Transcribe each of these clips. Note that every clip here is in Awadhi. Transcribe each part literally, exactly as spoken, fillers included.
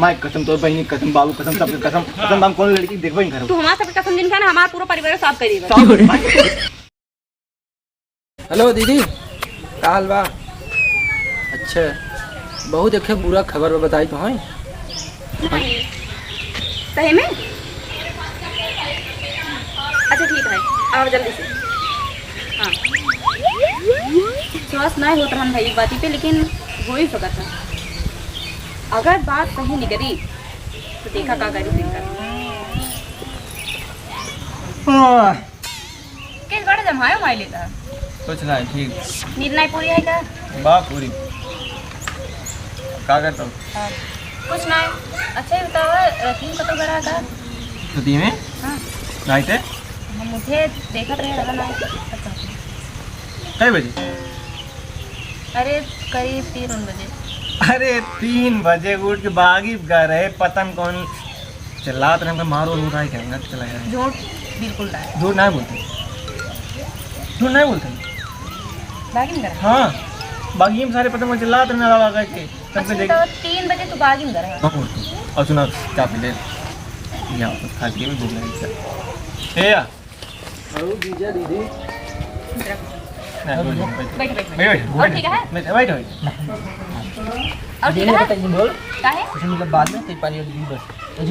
भाई कसम, तोर बहिनी कसम, बाबू कसम, सबके कसम, कसम, हम कौन लड़की देखबे नहीं करब। तू हमार सबके कसम जिन खा ना, हमार पूरा परिवार साफ कर देबे। सब भाई। हेलो दीदी, का हाल बा? अच्छा, बहुत एक बुरा खबर बा, बताई तो है। सही में? अच्छा ठीक है, आओ जल्दी से। हाँ, विश्वास नहीं होत रहन भाई एक बाती पे, लेकिन हो ही सकत है। अगर बात सही निकली तो देखा का करी दिनकर। आह। किस बड़े जमाए उमाए लेता? कुछ ना, ठीक। नींद नहीं पूरी है का? बा पूरी। का करता हूँ? हाँ। कुछ ना। अच्छा, ये बतावा, रतीन को तो गड़ा का? तो दी में? हाँ। राइते? हम मुझे देखत रहे, रहा ना। अच्छा। कई बजे? अरे, करीब तीन उन बजे। अरे, तीन बजे उठ के बागी गा रहे, पता न कौन चिल्लात रहे, हमका मारो रो रहा है क्या? मैं तो चला गया। झूठ बिल्कुल ना है। झूठ नहीं बोलते। झूठ नहीं बोलते। बागी में रहा? हाँ। बागी में सारे पता न चिल्लात रहे ना, लगा के। सबके अच्छा, देख। तो तीन बजे तू बागी में रहा? हाँ, बोलते। और सुना, चाय पी ले। या, कुछ खा के भी भूख लगी क्या? ए, या। अरे जीजा दीदी। ना, बोल, बोल, बैठ। बैठ, बैठ, बैठ। बैठ, बैठ, और बैठ। ठीक है? बैठ, बैठ, बैठ। और ठीक है? बताइए, बोल। काहे? कुछ मतलब बाद में, तेरे पानी और दीदी बस।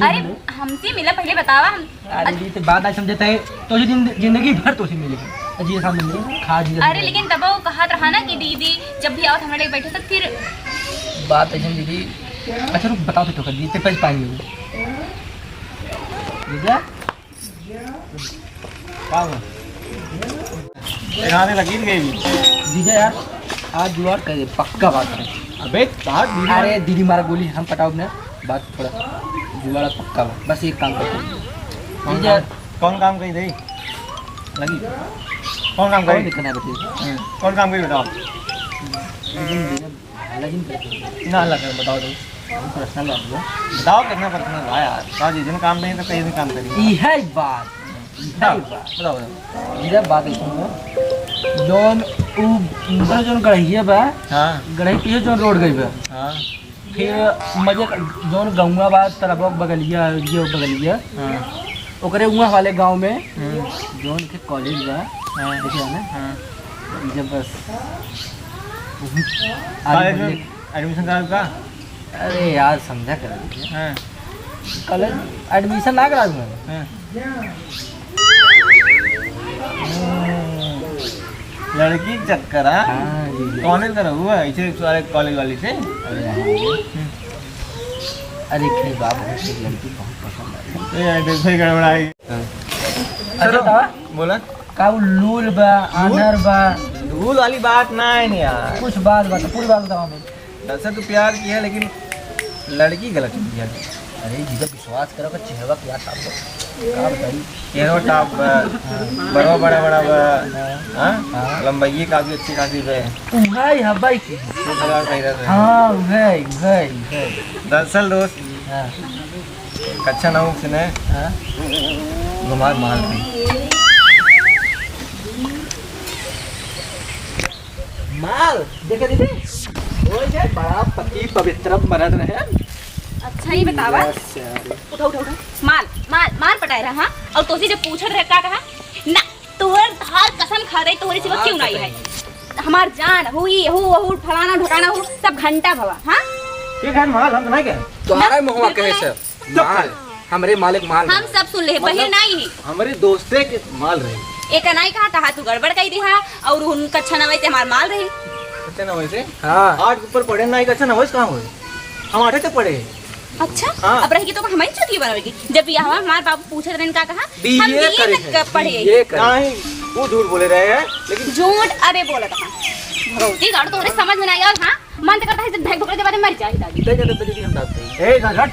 अरे, हमसे मिला, पहले बतावा, हम अरे दीदी, तो बात आज समझता है, तो ये जिंद-, जिंदगी भर तो उसे मिलेगी। जी, हाँ, मिलेगी। खा जी, अरे, लेकिन तब वो कहा रहा ना कि दीदी जब भी आओ तो हमारे बैठे, तो फिर बात ऐसे दीदी। अच्छा, रुक, बताओ तो, तो कर दीदी, तेरे पास पानी होगी। जीजा? का हुआ? यहाँ से लकीर गई भी। जीजा यार, आज जुगाड़ कर दे, पक्का बात है। अबे, बात दीदी अरे, मार- दीदी मारा गोली, हम पटाओ अपने, बात थोड़ा जुगाड़ पक्का बा। बस एक काम कर। कौन जीजा। काम, कौन काम कही दे? लगी? कौन काम कौन कही? दिक्कत है बताइए? हम्म, कौन काम कही बताओ? लेकिन जीजा, अलग ही करते हैं। ना अलग है, बताओ तो। हम personal बात हुआ। बताओ कितना personal बा यार। का जी, जिन काम नहीं तो कहीं भी काम करिए। ई है बात। ई है बात। बताओ, बताओ। ई है बात ऐसे हुआ। जौन उ, उनका जौन गढ़िया बा, हाँ। गढ़ी पीछे जौन रोड गई बा। हाँ। फिर मजे क-, जौन गौवा बा, तरबक बगलिया, ये बगलिया। हाँ। ओकरे उहाँ वाले गाँव में, हम्म। जौन के कॉलेज बा, हाँ। देखिए ना? हाँ। जब बस आगे कॉलेज बढ़ने में admission करावे का? अरे यार, समझा कर दीजिए। हाँ। कॉलेज admission ना करावे में? हाँ। लड़की के चक्कर, हाँ? हाँ, जी, जी। कॉलेज करा हुआ है, इसे सारे कॉलेज वाली से? अरे हाँ, जी। हम्म। अरे, एक बात है, एक लड़की बहुत पसंद है। ए, यार, देखो, गड़बड़ाई। हाँ। अच्छा, चलो, बतावा। बोला। का उ लूल बा, लूल? आन्हर बा? लूल वाली बात ना है यार। कुछ बात बता, पूरी बात बतावा हमें। दरअसल तू प्यार किया, लेकिन लड़की गलत मिली है। अरे, जीजा विश्वास करो कि चेहरा क्या top बा। का बताई? चेहरा top बा, बड़ा, बड़ा, बड़ा बा। हाँ। हाँ? हाँ। लंबाई काफी अच्छी खासी बा। उहे हवाई की। तू खराब कह रहा था। हाँ, उहे, उहे, उहे। दरअसल दोस्त, हाँ। कच्छा नौ से ने हाँ? घुमार माल भी। माल, देखे दीदी? ओए जे बड़ा पति पवित्र मरद रहे। अच्छा, ई बतावा। बस यार। उठा, उठा, उठा। माल, माल, माल पटाए रहा, हाँ? और तोसे जब पूछत रहे, का कहा? ना, तोहर, तोहार कसम खा रही, तोहरे सिवा हाँ, क्यों नहीं है? हमार जान, हुई, हु, हु, फलाना, ढकाना, हु, सब घंटा भवा, हाँ? के घर माल, हम तो नहीं गए। तोहरा ना, मुँहवा बिल्कुल कहे नहीं। से? चुप माल, कर। हमरे मालिक माल हम रहे। सब सुन ले, मतलब, बहिर नहीं है। हमरे दोस्ते के माल रहे। एक नहीं कहा, कहा तू गड़बड़ कही दिहा, और उनका छनवे से हमार माल रही। अच्छा ना वैसे? हाँ। आठ ऊपर पढ़े ना, एक अच्छा ना वैसे कहाँ हुए? हम आठे तक पढ़े हैं। अच्छा? हाँ। अब रही तो हमारी चुतिया बनावेगी। जब बियाह हुआ, हमार बाबू पूछत रहन का कहा, हम बीए बीए करे तक हैं। पढ़े हैं। बीए करे। नहीं, वो झूठ बोले रहे हैं, लेकिन झूठ, अरे बोला था। भगवती गाड़ तो उन्हें समझ में नहीं आया, हाँ? मन तो करता है, जब भैंस बकरे के बारे में मर जाए, दादी। इधर जाते तो दीदी हम डालते हैं। ए, इधर हट।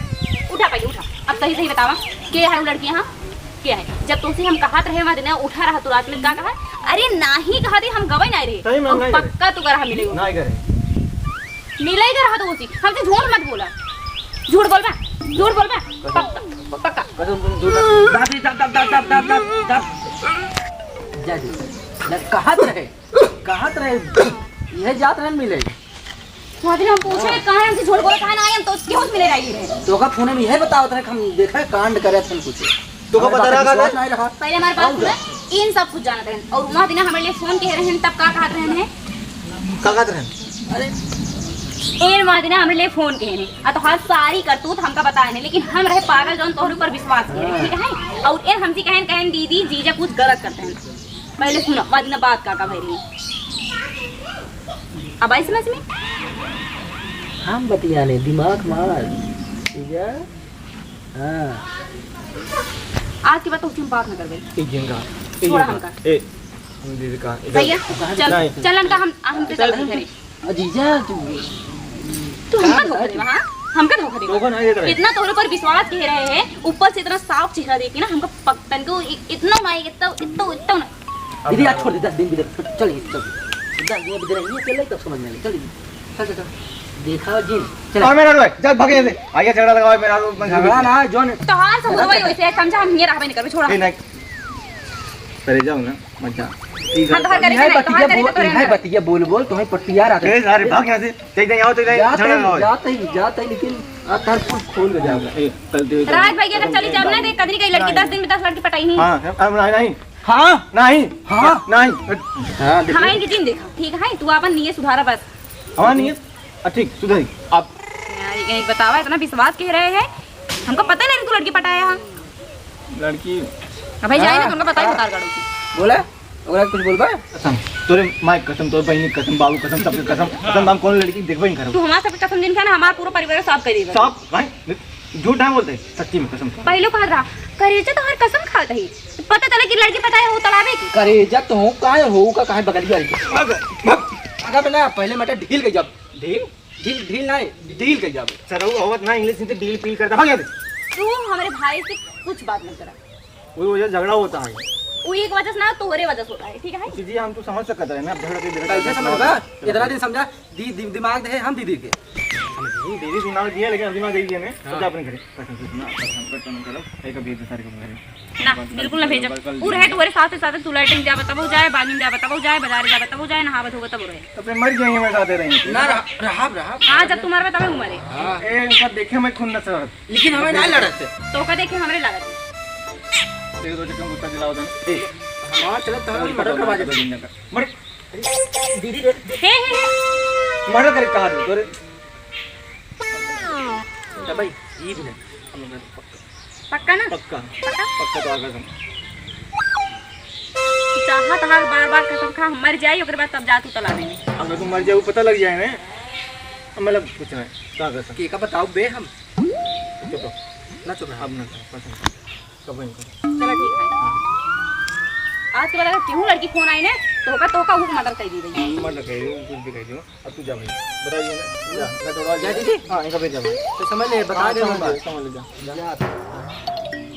उठा पहले, उठा। अब सही, सही बतावा, के है वो लड़की यहाँ? के है? जब तुमसे हम कहत रहे, वहाँ दिन उठा रहा, तू रात में का कहा? अरे, नाही कहा दे, हम गवे नहीं रहे। सही में और नहीं पक्का रहे। तू गरहा मिलेगा। नहीं करे। मिलेगा रहा तो उसी। हमसे झूठ मत बोला। झूठ बोलबा? झूठ बोलबा? कसम। पक्का, पक्का। कसम तुम झूठ मत दादी, दब, दब, दब। जा दे। न कहत रहे, कहत रहे, यह जात रहे मिले। वहाँ दिन हम पूछे, हाँ। कहाँ हमसे झूठ बोला, कहाँ ना आए, हम तो उसके होश में ले रही है। तो का फोन में यह बतावत रहे, हम देखा कांड करे थे कुछ। तो का हमारे पता बात लगा विश्वास था? नहीं रहा। पहले हमारे बात और सुना, क्या? इन सब कुछ जानत रहे। और वहाँ दिन हमारे लिए फोन कह रहे हैं, तब का कहत रहे हैं? का कहत रहे हैं? अरे। इन वहाँ दिन हमारे लिए फोन कह रहे हैं। आ तो हर सारी करतूत हमका बताए हैं, लेकिन हम रहे पागल, जौन तोहरे ऊपर विश्वास करे, हाँ। ठीक है? और इन हमसे कहन, कहन, "दीदी, जीजा कुछ गलत करते हैं।" पहले सुनो, बाद में बात का का भरी। अब आई समझ में? हम बतियाने, दिमाग मार। ठीक है? हाँ। आज के बाद तो उससे हम बात ना करबे। ए, जिनका, ए, छोड़ा जिनका, हमका। ए, हम दीदी का, इधर। भैया, चल, नहीं। चल, हमका, हम, हमसे चल, चल, हम घरे। अजीजा, तू तू हमका धोखा देबा, हाँ? हमका धोखा देबा। धोखा नहीं देत रहे। इतना तोहरे पर विश्वास कह रहे हैं, ऊपर से इतना साफ चेहरा देख के ना, हमका पक-, तनको इ-, इतना ना, इतना, इतना, इतना ना। दीदी, आज छोड़ दे, दस दिन भी दे, चल, चल। दस दिन भी दे, ये चल, तब समझ में आएगा। चल, चल, चल, चल। देखा जिन, चल। और मेरा रो, चल, भाग यहाँ से। आइए, झगड़ा लगाओ, मेरा रो, मैं झगड़ा ना, जौन तोहार से हुआ ही वैसे है, समझा, हम ये रहबे नहीं करबे, छोड़ा। ए, नहीं। चले जाओ ना। मजा। ठीक है। हाँ, तो हर करे इहे से नहीं, तो बतिया हर करे बोल, से तो इहे रहना। बतिया बोल, बोल, तुम्हें पट्टिया रहा था। ए, अरे, भाग यहाँ से। चल, चल, आओ, चल, जाते झगड़ा ही, लगाओ। जाते ही, जाते ही, लेकिन आ, तार कुल खोल के जाओ। ए, चल, दे, दे। राज भाई, अगर चली जाब ना, देख, कदरी गई लड़की, नहीं। दस दिन में दस लड़की पटाई नहीं। हाँ, अब नहीं, नहीं। हाँ? नहीं। हाँ। नहीं। हाँ, देखो। हमारे इनकी जिन देखा, ठीक है, तू अपन नियत सुधारा बस। हमारा नियत? आ, ठीक, सुधरी। आप यार, ये बतावा, इतना विश्वास कह रहे हैं, हमको पता नहीं इनको लड़की पटाया है। लड़की अब भाई जाए ना, हाँ, तुमको बताई हाँ। उतार गाड़ू की। बोला? ओकरा कुछ बोलबा? कसम, तोरे माई कसम, तोरे बहिनी कसम, बाबू कसम, सबके कसम, कसम, हम कौन लड़की देखबे नहीं करब। तू हमार सबके कसम जिन खा ना, हमार पूरा परिवार साफ कर देबा। साफ? भाई, झूठ ना बोलते, सच्ची में कसम। पहले कहत रहा, करेजा तोहार कसम खात ही। पता चला कि लड़की पटाए हो तड़ावे की। करेजा तो हो, काहे हो का, काहे बगल की लड़की? भाग, भाग। आगा बेला, पहले मटे ढील गई जब। ढील? ढील, ढील ना है, डील कही जावे। सर, वो आवत ना, इंग्लिश में तो डील पील करता। भाग यहाँ से। तू हमारे भाई से कुछ बात मत करा। वो वजह झगड़ा होता है। वो एक वजह से ना, तोहरे वजह से होता है, ठीक है? जी, हम तो समझ सकते हैं ना, अब झगड़ा के कैसे समझ बा? इतना दिन समझा, दी, दी, दिमाग दे, हम दीदी के। हम दीदी, दीदी दिमाग दिया, लेकिन हम दिमाग दे दिया ने। हाँ। तो जा अपने घरे। कसम से सुना, कसम, कसम करो, एक अभी तो सारे को घरे। ना, बिल्कुल ना भेजब। उ रहे तोहरे साथे साथे, तू लैट्रिन जाबे तबो जाए, बाथरूम जाबे तबो जाए, बाजार जाबे तबो जाए, नहाबे धोबे तबो रहे। तो फिर मर जाएंगे, मेरे साथ रहेंगे। ना, रह-, रहब, रहब। हाँ, जब तू मरबे तबे उ मरे। हाँ। ए, उनका देखे मैं खून न सहत। लेकिन हमें ना लड़त। तो का देखे हमरे लागत। एक दो चक्कर गुस्सा दिलाओ देना। ए, हमार चलत तो हम मर्डर करवा देते। मर। दीदी रे। हे, हे, हे। मर्डर करे कहा तू, तोरे। तो भाई, ये भी नहीं। पक्का ना? पक्का। पक्का? पक्का तो आगा तुम। चाहा तहार बार बार कसम खा, हम मर जाई, ओकरे बाद तब जा तू तालाबे में। अगर तुम मर जाओ, पता लग जाए ना, मतलब कुछ नहीं, का कसम? के का बताओ बे हम? चुप रहो। ना चुप रहो। अब ना करो, कसम। कब नहीं करो। चलो ठीक है। आज के बाद अगर केहू लड़की फोन आई ना, तो ओका, तो ओका हुक मर्डर कर दी भाई। हाँ, मर्डर कर दी, कुछ भी कर दी। अब तू जा भाई, बताइए ना, जा, जा दौड़ा जा जा। दीदी। हाँ, इनका भेज जा भाई। तो समझ ले, बता हाँ, दे समझ हम ले, बात। समझ ले, जा। जा।